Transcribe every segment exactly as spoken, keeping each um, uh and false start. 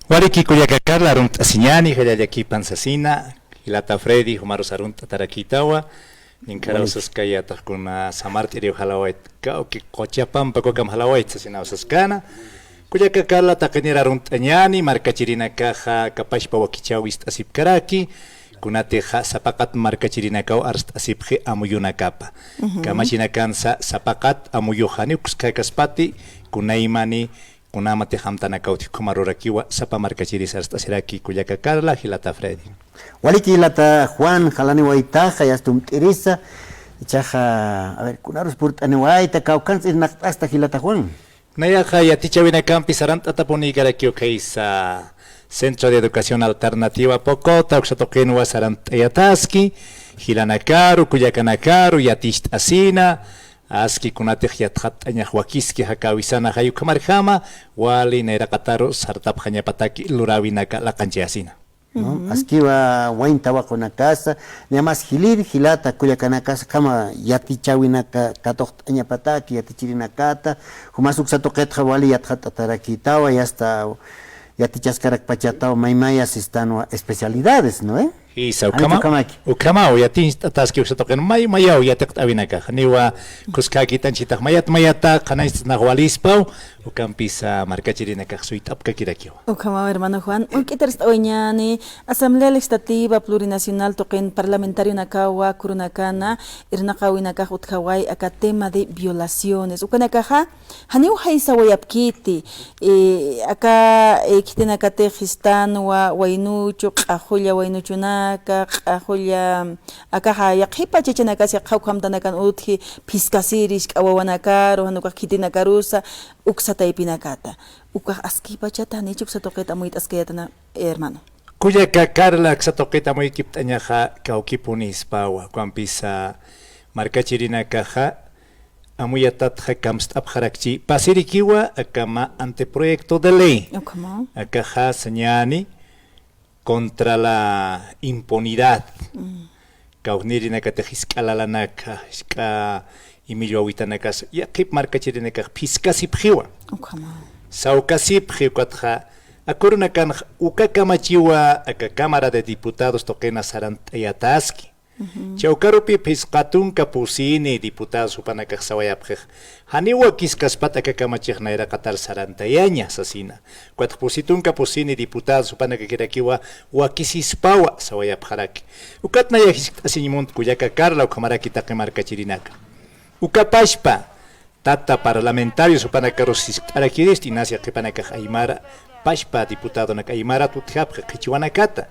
Waliki kullaka Carla, arunt'asiñäni, jallallakipan sasina, jilata Freddy, jumarus arunt'atarakïtawa, ninkharaw saskayatax kuna samart'iriw jalawayt, kawki quchapampa kukam jalawayt sasinaw saskana. Kullaka Carla, taqinir arunt'añäni, markachirinakaxa kapachpa wakichäw ist'asipkaraki, kunatixa sapaqat markachirinakaw arst'asipxi amuyunakapa. Kamachinakansa sapaqat amuyux janiw kuskakaspati, kunaymani, kunamatix amtanakawtix ukhamarurakiwa, sapa markachiris arst'asiraki kullaka Carla, jilata Freddy. Waliki jilata Juan, jalaniwaytaxa, yasta umt'irisa, ichaxa, a ver, kunarus purt'aniwayta, kawkhansa irnaqt'asta jilata Juan. Nayaxa yatichäwinakampi sarant'atapunïkarakiw khaysa Centro de Educación Alternativa Pocota, uksa tuqinwa sarant'ayataski, jilanakaru, kullakanakaru, yaticht'asina, aski kunatix yatxatt'añax wakiski jakäwisana jay ukhamarjama, wali nayraqataru sartapxañapataki luräwinaka laqanchayasina. ¿No? Askiwa wayn tawaqunakasa, niyamas jilïr jilata kullakanakasa, ukhama yatichäwinaka katuqt'añapataki, yatichirinakata, jumas uksa tuqitxa wali yatxatt'atarakïtawa, yasta yatichaskarakpachataw maymaya sistanwa especialidades, ¿no ve? Jisa, ukhama, ukhamaw, yaticht'ataski uksa tuqin may mayaw yatiqt'äwinakax. Janiwa kuskakïtanchitax mayat mayata, qhanañchitax nax walispaw, ukampisa markachirinakax suyt'apkakirakiwa. Ukhamaw, hermano Juan, uñk'itarst'awayañäni, Asamblea Legislativa Plurinacional tuqin parlamentarionakawa, kurunakana, irnaqawinakax utjaway aka tema de violaciones. Ukanakaxa, janiw jaysawayapkiti, eh, aka, eh, khitinakatix jistanwa waynuchu, q'axulla waynuchunaka, q'axulla, akaxa yaqhipa chachanakas yaqha ukhamtanakan utji, phiskasiri, jisk'a wawanakaru, jan ukax khitinakarusa, uksa taypinakata. Ukax askipachata, janicha uksa tuqit amuyt'askayätana, hermano. Kullaka Carla, uksa tuqit amuykipt'añaxa, kawkipunispawa, ukampisa markachirinakaxa, amuyatatxa kamst'apxarakchi, pasirikiwa aka mä anteproyecto de ley. Ukhama. Akaxa sañäni contra la impunidad. Kawknirinakatix jisk'a lalanaka, jisk'a imillwawitanakas, yaqhip markachirinakax phiskasipxiwa. Ukhama. Sawkasipxi ukatxa, aka urunakanxa uka kamachiwa, aka Cámara de Diputados tuqina sarant'ayataski. Chawkarupï phisqa tunka pusini diputados jupanakax sawayapxix. Janiw wakiskaspat aka kamachix nayraqatar sarantayaña sasina. Ukatx pusi tunka pusini diputados jupanakakirakiwa wakisispawa sawayapxaraki. Ukat naya jiskt'asiñ munt kullaka Carla ukhamaraki taqi markachirinaka. Uka pachpa, tata parlamentarios jupanakarus jiskt'arakirist, inas yaqhipanakax aymara, pachpa diputadonak aymarat utjapxi qhichwanakata.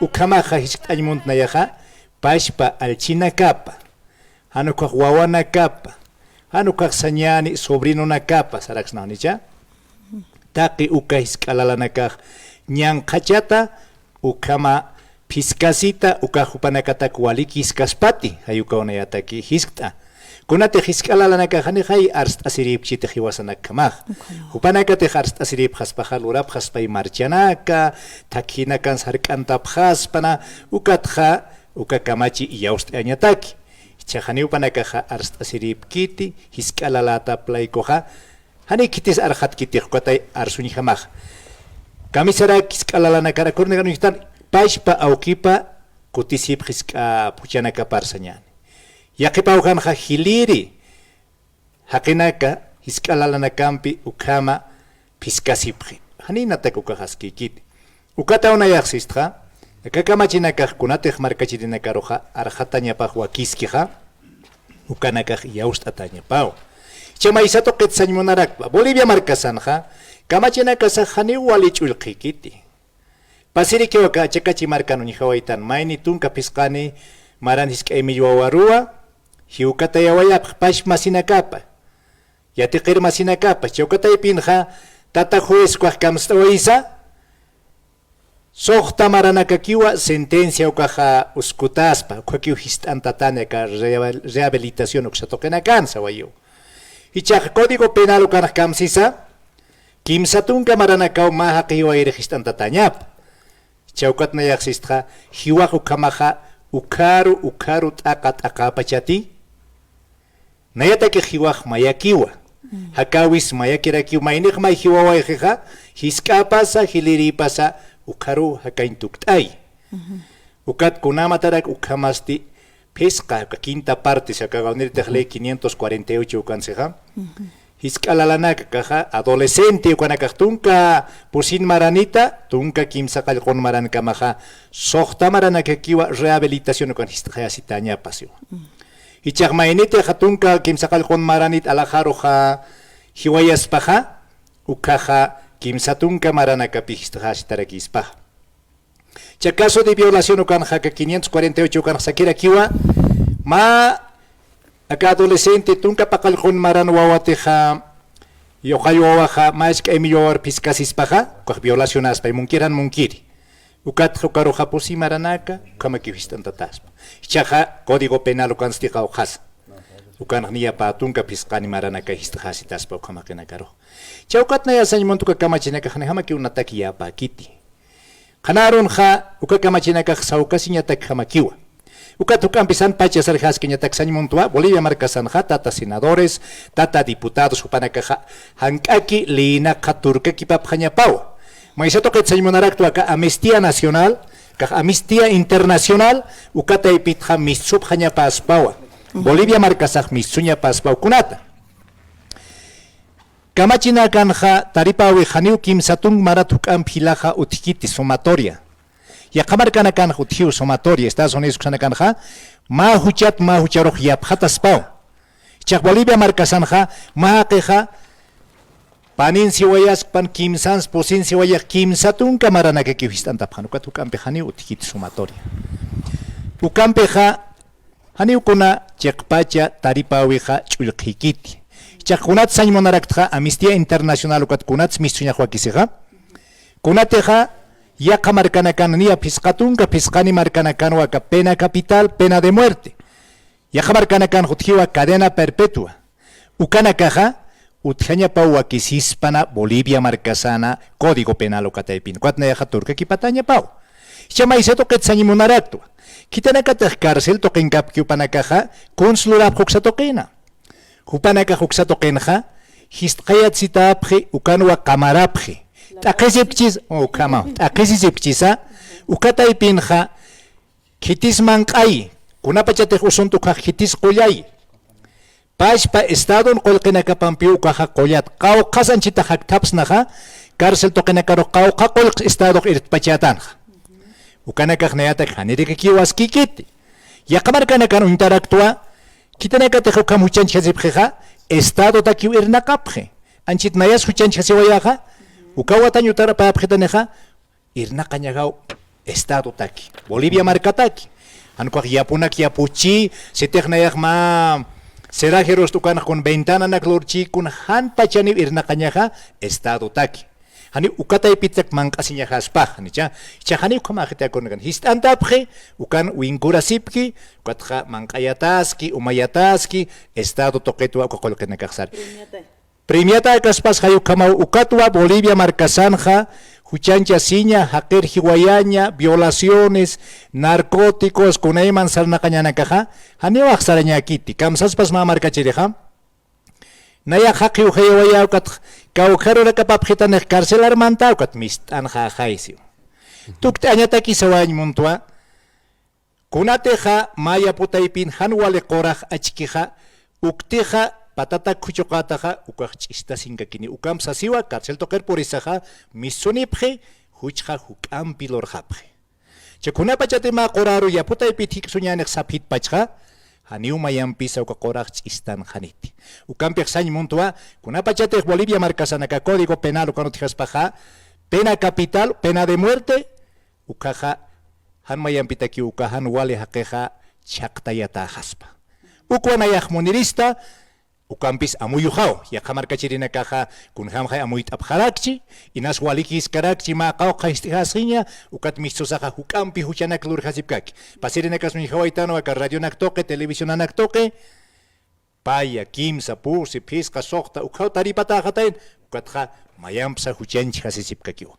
Ukhamaxa jiskt'añ munt nayaxa, pachpa allchhinakapa, jan ukax wawanakapa, jan ukax sañäni sobrinonakapa, saraksnaw janicha. Taqi uka jisk'a lalanakax ñanqhachata, ukhama phiskasita, ukax jupanakatak walikiskaspati, jay ukaw nayataki jiskt'a. Kunatix jisk'a lalanakax janixay arst'asirïpkchitix jiwasanakjamax. Jupanakatix arst'asirïpxaspaxa lurapxaspay marchanaka, thakhinakan sark'antapxaspana, ukatxa uka kamachi iyawst'ayañataki. Jichhax janiw jupanakaxa arst'asirïpkiti, jisk'a lalätap laykuxa, janiw khitis arxatkitix ukatay arsuñjamax. Kamisarak jisk'a lalanakar akurunakanuñjtan, pachpa awkipa kutisipx jisk'a phuchhanakapar sañäni. Yaqhip awjanxa jiliri, jaqinaka, jisk'a lalanakampi ukhama phiskasipxi. Janinatak ukax askïkiti. Ukataw nayax sistxa, aka kamachinakax kunatix markachirinakaruxa arxatañapax wakiskixa, ukanakax iyawst'atañapaw. Jichha maysa tuqit sañ munarakpa, Bolivia markasanxa, kamachinakasax janiw wali ch'ullqhikiti. Pasirikiw aka Achakachi markan uñjawaytan, mayni tunka phisqani maran jisk'ay millwawaruwa, jiwkatayawayapx pachpa masinakapa, yatiqir masinakapa, jichha uka taypinxa, tata juez ukax kamst'awaysa, suxta maranakakiwa sentencia ukaxa uskutaspa, ukhakiw jist'antatani aka rehabil-, rehabilitación uksa tuqinakan sawayiw. Jichhax Código Penal ukanx kamsisa, kimsa tunka maranakaw mä jaqi jiwayirix jist'antatañapa. Jichha ukat nayax sistxa, jiwax ukhamaxa ukharu, ukharu t'aqa t'aqäpachati. Nayatakix jiwax mayakiwa. Jakäwis mayakirakiw maynix may jiwawayxixa, jisk'äpasa, jilïrïpasa, ukxaruw jakañ tukt'ay. Ukat kunamatarak ukhamasti phisqa, uka quinta parte, sakaxaw nirtix ley quinientos cuarenta y ocho ukan sixa. Jisk'a lalanaka akaxa, adolescente ukanakax tunka pusin maranita, tunka kimsa qallqun marankamaxa, suxta maranakakiwa rehabilitación ukan jist'xayasitäñapa siwa. Jichhax maynitixa tunka kimsa qallqun maranit alaxaruxa jiwayaspaxa, ukkhaxa kimsa tunka maranakapi jist'xayasitarakispaxa. Cha caso de violación ukanxa aka quinientos cuarenta y ocho ukanxa sakirakiwa, mä aka adolescente tunka paqallqun maran wawatixa, yuqall wawaxa mä isk'aymi wawar phiskasispaxa, ukax violacionaspay, munkiran munkiri. Ukatxa ukaruxa pusi maranaka ukhamakiw jist'antatäspa. Jichhaxa Código Penal ukansti qawqhasa. Ukanx niya pä tunka phisqani maranaka jist'xasitaspa ukhamaqinakaruxa. Cha ukat naya sañ munta uka kamachinakax janijamakiw natak yapäkiti. Qhana arunxa uka kamachinakax sawkasiñatakjamakiwa. Ukat juk'ampisan pacha sarjaskiñatak sañ muntwa, Bolivia markasanxa tata senadores, tata diputados jupanakaxa jank'aki leyinakxa turkakipapxañapawa. Maysa tuqit sañ munaraktwa aka Amnistía Nacional, kax Amnistía Internacional, uka taypitxa mistsupxañapaspawa. Bolivia markasax mistsuñapaspawa kunata. Kamachinakanxa taripäwi janiw kimsa tunk marat juk'amp jilaxa utjkiti sumatoria. Yaqha markanakanx utjiw sumatoria, Estados Unidos uksanakanxa, mä juchat mä jucharux yapxataspaw. Jichhax Bolivia markasanxa, mä jaqixa, panin siwayaskpan kimsans pusin siwayax kimsa tunka maranakakiw jist'antapxan, ukat juk'ampi janiw utjkiti sumatoria. Ukampixa, janiw kuna chiqpacha taripäwixa ch'ullqhikiti. Jichhax kunat sañ munaraktxa Amnistía Internacional ukat kunats mistsuñax wakisixa. Kunatixa yaqha markanakan niya phisqa tunka phisqani markanakanwa aka pena capital, pena de muerte. Yaqha markanakanx utjiwa cadena perpetua. Ukanakaxa utjañapaw wakisispana Bolivia markasana Código Penal uka taypin. Ukat nayaxa turkakipatañapaw. Jichha maysa tuqit sañ munaraktwa. Khitinakatix carcel tuqinkapki jupanakaxa, kuns lurapxi uksa tuqina. Jupanakax uksa tuqinxa, jist'xayatsitapxi, ukanwa qamarapxi. T'aqhisipkchis, ukhamaw, t'aqhisisipkchisa, uka taypinxa, khitis manq'ay, kunapachatix usunt ukkhax khitis qullay. Pachpa estadon qullqinakapampiw ukaxa qullat, qawqhas anchhitax jakthapsnaxa, carcel tuqinakarux qawqha qullqs estadox irtpachätanxa. Ukanakax nayatak janirikakiw askïkiti. Yaqha markanakan uñtaraktwa, khitinakatix ukham juchanchjasipxixa, estadotakiw irnaqapxi. Anchhit nayas juchanchjasiwayaxa, uka watañ utarapäpxitanixa, irnaqañajaw estadotaki, Bolivia markataki. Jan ukax yapunak yapuchi, sitix nayax mä cerrajerost ukanx kun ventananak lurchi, kun jan pachaniw irnaqañaja estadotaki. Janiw uka taypitak manq'asiñajaspax, janicha. Jichha janiw ukhamäxiti akürunakan. Jist'antapxi, ukan winkurasipki, ukatxa manq'ayataski, umayataski, estado tuqitwa uka qullqinakax sari. Premiatäkaspas jay ukhamaw ukatwa Bolivia markasanxa, juchanchasiña, jaqir jiwayaña, violaciones, narcóticos, kunayman sarnaqañanakaxa, janiw axsarañäkiti, kamsaspas mä markachirixa. Nayax jaqiw jayawayä ukat kawkharunakapapxitanix carcelar mantawkat mist'anxäxaysiw. Tukt'añataki sawañ muntwa, kunatixa mä yapu taypin jan wali qurax achkixa, uktixa patatak khuchuqätaxa, ukax ch'istasinkakini, ukamp sasiwa, carcel tuqir purisaxa, missunipxi, juchxa juk'ampi lurxapxi. Cha kunapachati mä quraru yapu taypit jiksuñänix sapxitpachxa, janiw mayampisa uka qurax ch'istanxaniti. Ukampix sañ muntwa, kunapachatix Bolivia markasanaka Código Penal ukan utjaspaxa, pena capital, pena de muerte, ukhaxa, jan mayampitakiw uka jan wali jaqixa chhaqtayatäxaspa. Ukwa nayax munirista, ukampis amuyuxaw, yaqha markachirinakaxa kunjamxay amuyt'apxarakchi, inas walikiskarakchi mä qawqha jist'jasiña, ukat mistsusaxa juk'ampi juchanak lurjasipkaki. Pasirinakas uñjawaytanwa aka radionak tuqi, televisionanak tuqi, paya, kimsa, pusi, phisqa, suxta, ukhaw taripatäxatayn, ukatxa mayampsa juchanchjasisipkakiwa.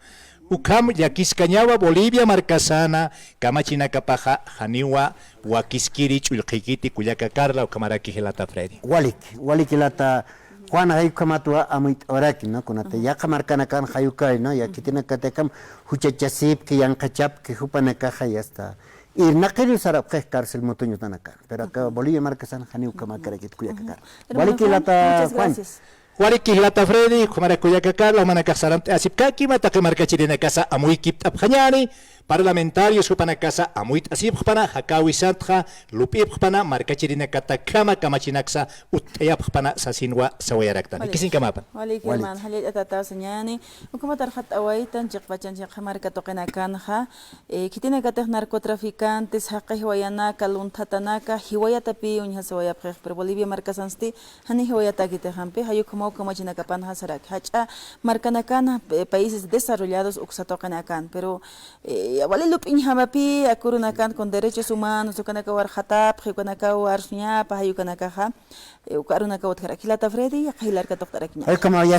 Ukham llakiskañawa Bolivia markasana kamachinakapaxa, janiwa wakiskiri ch'ullqhikiti kullaka Carla, ukhamaraki jilata Freddy. Walik, walik jilata Juan, jay ukhamatwa amuyt'awaraki, ¿no? Kunata yaqha markanakan jay ukay, ¿no? Ya khitinakatix juchachasipki, yanqhachapki, jupanakaxa ya está. Irnaqiriw sarapxix cárcel mutuñutanakan. Pero aka Bolivia markasan janiw ukhamakarakit kullaka Carla. Hermano Waliki Juan, jilata muchas Juan. Gracias. Waliki jilata Freddy, ukhamarakiw kullaka Carla, jumanakax sarant'asipkakima taqi markachirinakasa amuykipt'apxañäni, parlamentarios jupanakasa amuyt'asipxpana, jakäwisantxa lup'ipxpana, markachirinakatakhama kamachinaksa utt'ayapxpana sasinwa sawayaraktani. Walik. Ikisinkamäpan. Walik, walik. Hermano, jallallata tataw sañäni. Ukhamat arxat'awaytan chiqpachan chiqpach marka tuqinakanxa, eh, khitinakatix narcotraficantes, jaqi jiwayanaka, lunthatanaka, jiwayatapï uñjasiwayapxix, pero Bolivia markasansti, jani jiwayatäkitixampi, jay ukhamaw kamachinakapanxa saraki. Jach'a markanakan, eh, países desarrollados uksa tuqinakan, pero, eh, wali lup'iñjamapï, aka urunakan con derechos humanos, ukanakaw arxatapxi, ukanakaw arsuñapa, jay ukanakaxa, eh, uka arunakaw utjaraki. Jilata Freddy, yaqha jila arka tuqt'arakiñäni. Jay ukhamaw ya